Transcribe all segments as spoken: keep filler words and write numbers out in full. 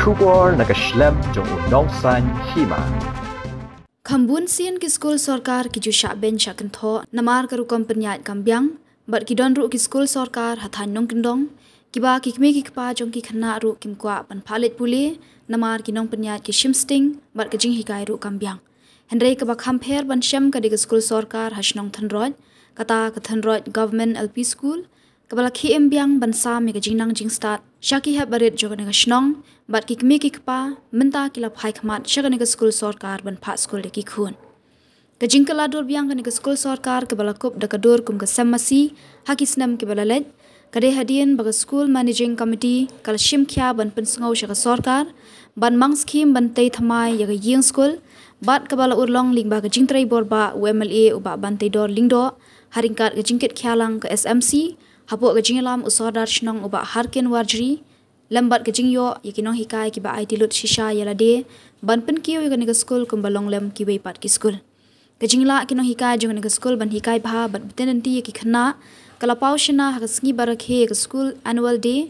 Khubor na ka shlem jong u nongsan hima. Kham bun sien ki skul sorkar ki ju shah beiñ shah kynthoh namar ka rukom pynïaid kam biang, bad ki don ruh ki skul sorkar ha thaiñ nongkyndong, kiba ki kmie ki kpa jong ki khynnah ruh kim kwah ban phah leit pule namar ki nongpynïaid ki shim sting bad ka jinghikai ruh kam biang. Hynrei kaba kham pher ban shem ka dei ka skul sorkar ha shnong Thynroit, kata ka Thynroit Government L P School, kaba la khie im biang ban sam ïa ka jingnang jingstad sha ki hep barit jong kane ka shnong bad ki kmie ki kpa mynta ki la phai khmat sha kane ka skul sorkar ban phah skul ïa ki khun. Ka jingkylla dur biang kane ka skul sorkar kaba la kup da ka dur kum ka sem masi ha ki snem kiba la leit, ka dei hadien ba ka School Managing Committee ka la shim khia ban pynsngew sha ka sorkar ban mang skhim ban tei thymmai ïa ka ïing skul, bad kaba la urlong lyngba ka jingtrei bor ba u M L A u Bah Banteidor Lyngdoh, ha ryngkat ka jingkit khia lang ka S M C, hapoh ka jingïalam u Sordar Shnong u Bah Harkin Warjri, lem bad ka jingïoh ïa ki nonghikai kiba aiti lut shisha ïa lade ban pynkiew ïa kane ka skul kumba long lem kiwei pat ki skul. Ka jinglah ki nonghikai jong kane ka skul ban hikai bha bad bteng ïa ki khynnah ka la paw shynna ha ka sngi ba rakhe ïa ka school annual day,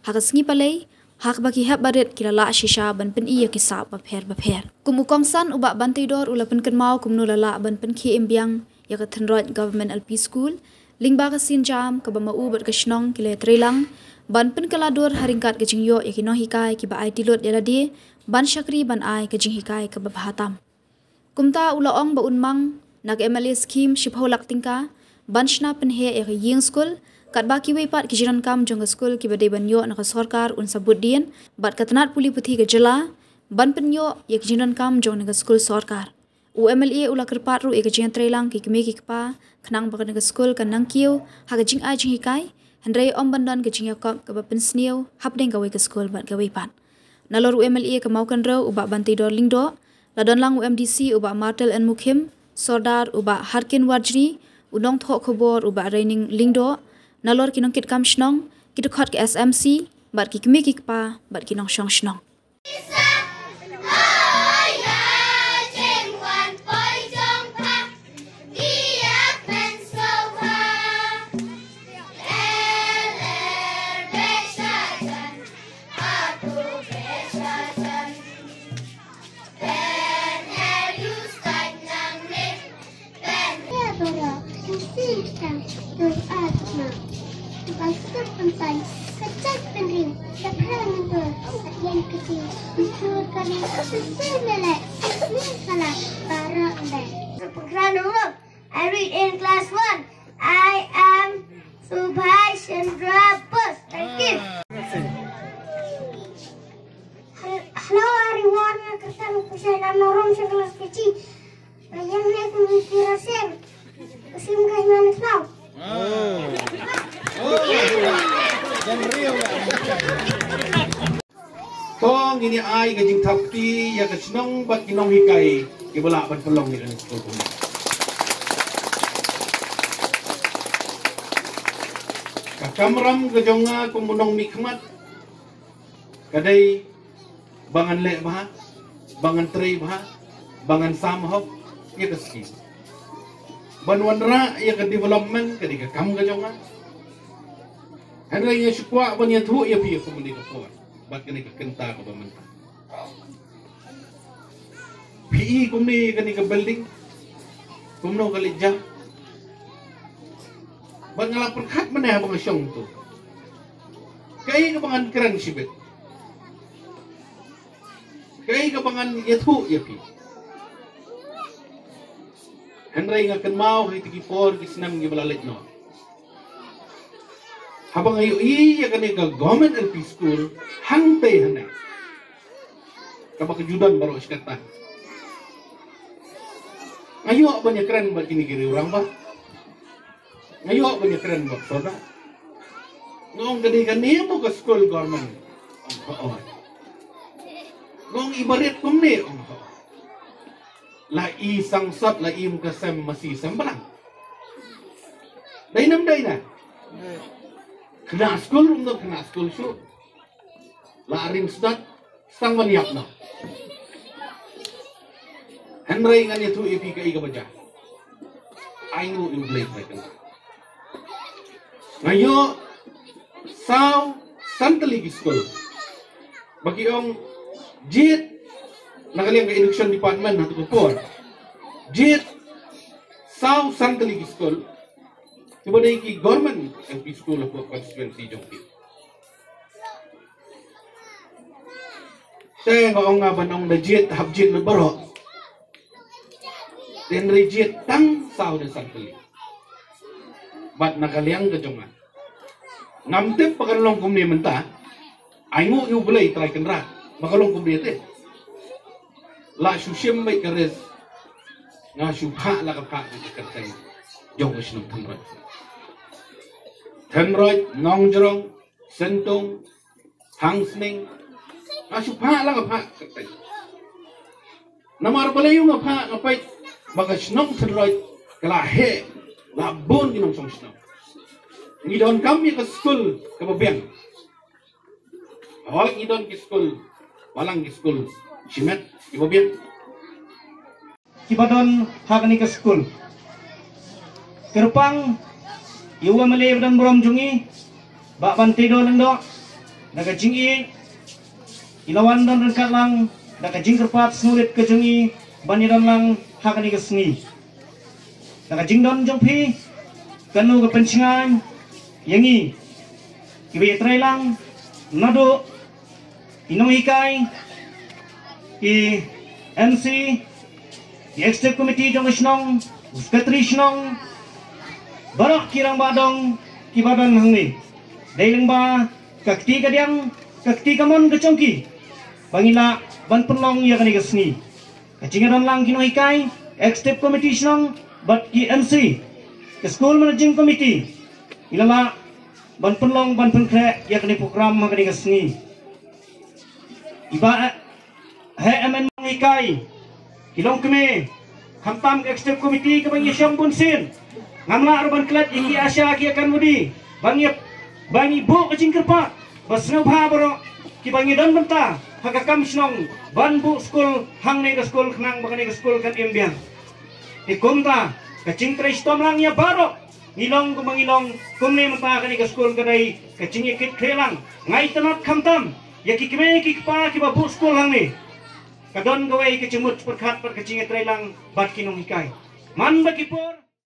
ha ka sngi palei, ha kaba ki hep barit ki la lah shisha ban pyni ïa ki sap bapher bapher. Kum u kongsan u Bah Banteidor u la pynkynmaw kumno la lah ban pynkhie im biang ïa ka Thynroit Government L P School lyngba ka sienjam kaba ma u bad ka shnong ki la ïatreilang ban pynkylla dur ha ryngkat ka jingïoh ïa ki nonghikai kiba aiti lut ïa lade ban shakri ban ai ka jinghikai kaba bha tam. Kumta u la ong ba un mang na ka M L A skhim shiphew lak tyngka ban shna pynheh ïa ka ïing skul, katba kiwei pat ki jingdonkam jong ka skul kiba dei ban ïoh na ka sorkar un sa bud dien bad ka tnat pule puthi ka jylla ban pynïoh ïa ki jingdonkam jong kane ka skul sorkar. U M L A u la kyrpad ruh ïa ka jingïatreilang ki kmie ki kpa khnang ba kane ka skul kan nang kiew ha ka jingai jinghikai, hynrei ym ban don ka jingïakop kaba pynsniew hapdeng kawei ka skul bad kawei pat. Nalor u M L A ka Mawkynrew u Bah Banteidor Lyngdoh, la don lang u M D C u Bah Martel N Mukhim, Sordar u Bah Harkin Warjri, u nongthoh khubor u Bah Reining Lyngdoh, nalor ki nongkitkam shnong, ki dkhot ka S M C, bad ki kmie ki kpa bad ki nongshong shnong. Ïa baroh, sngewsih tam, to ar ma. Ka suk pyntan, ka jait pynring, ka phra myntur, ka ïeng ka jing, myntur ka ring, ka suk suk lele, ni kala, baroh ymbe. Sa pynkhra nongok, I read in class one. I am Subhash Chandra Bose. Thank you. Hello everyone, nga kyrteng u Kusai Lam Norum sha klas K G. Nga ïeng ne kum u Tirasem. Sim ka ïa ne klau. To ngin ïa ai ka jingthap kti ïa ka shnong bad ki nonghikai kiba lah ban pynlong ïa kane ka skul kumne. Ka kamram ka jong nga kum u nongmihkhmat ka dei ba ngan leh bha, ba ngan trei bha, ba ngan sam hok ïa ka skim. Ban wanrah ïa ka development ka dei ka kam ka jong nga. Hynrei nga shu kwah ban ïathuh ïa phi ïa kumne ka por bad kane ka kynta kaba mynta. Phi i kumne kane ka building, kumno ka leit jam. Bad nga la pyrkhat mynne haba nga shong tu, kaei kaba ngan kren shibit, kaei kaba ngan ïathuh ïa phi. Hynrei nga kynmaw ha kito ki por ki snem kiba la leit noh, haba nga ïohi ïa kane ka Government L P School hangtei hangne, kaba ka ju don baroh shi katta. Nga ïoh ban ïakren bad kine ki rangbah, nga ïoh ban ïakren bad soda. Nga ong, ka dei kane mo ka skul government? Ong, hooid. Nga ong, i barit kumne? Ong, hooid. La i sangsot, la i mo ka sem masi sem blang. Dei ne ym dei ne? Khynnah skul ruh ym don khynnah skul shuh. La ring sdot, sdang ban ïap noh. Hynrei ngan ïathuh ïa phi kaei kaba jia. Ai nguh ïa U Blei, phi kynmaw. Nga ïoh saw san tylli ki skul ba ki ong Jied na ka liang ka education department ha tu ka por. Jied saw san tylli ki skul kiba dei ki government L P school hapoh constituency jong ki. Te nga ong nga ban ong da jied hap jied lut baroh. Te hynrei jied tang saw ne san tylli. Bad na ka liang ka jong nga, ngam tip ba kan long kumne mynta. Ai nguh ïa U Blei Trai Kynrad ba ka long kumne te. La shu shim beit ka res, nga shu phah la ka phah ka kyrteng jong ka shnong Thynroit. Thynroit, Nongjrong, Syntung, Thangsning, nga shu phah la ka phah ka kyrteng. Namar balei nga phah, nga peit ba ka shnong Thynroit ka la heh la bun ki nongshong shnong. Ngi donkam ïa ka skul kaba biang. Hooid ngi don ki skul, balang ki skul shimet kiba biang. Kiba don ha kane ka skul. Kyrpang ïa u M L A ba don burom jong ngi, Bah Banteidor Lyngdoh, da ka jingïeit i la wan don ryngkat lang da ka jingkyrpad sngewrit ka jong ngi ban ïadon lang ha kane ka sngi. Da ka jingdon jong phi, kano ka pynshngaiñ ïa ngi kiba ïatrei lang naduh ki nonghikai, ki M C, ki executive committee jong ka shnong, u secretary shnong, baroh ki rangbah dong kiba don hangne. Dei lyngba ka kti kadiang, ka kti kamon ka jong ki ba ngi lah ban pynlong ïa kane ka sngi. Ka jingïadon lang ki nonghikai, executive committee shnong bad ki M C, ka school managing committee, ngi la lah ban pynlong ban pynkhreh ïa kane program ha kane ka sngi. I Bah Heh M N Nonghikai, ki longkmie, khamtam ka executive committee kaba ngi shong bun sien. Ngam lah ruh ban klet ïa ki Asha ki Anganwadi ba ngi, ba ngi buh ka jingkyrpad ba sngewbha baroh kiba ngi don bynta ha ka kam shnong ban buh skul hangne ka skul khnang ba kane ka skul kan im biang. Te kumta ka jingtrei shitom lang ïa baroh, ngi long kumba ngi long, kumne mynta kane ka skul ka dei ka jingïakit khlieh lang. Nga itynnad khamtam ïa ki kmie ki kpa kiba buh skul hangne. Ka don kawei ka jingmut pyrkhat bad ka jingïatrei lang bad ki nonghikai. Man ba ki por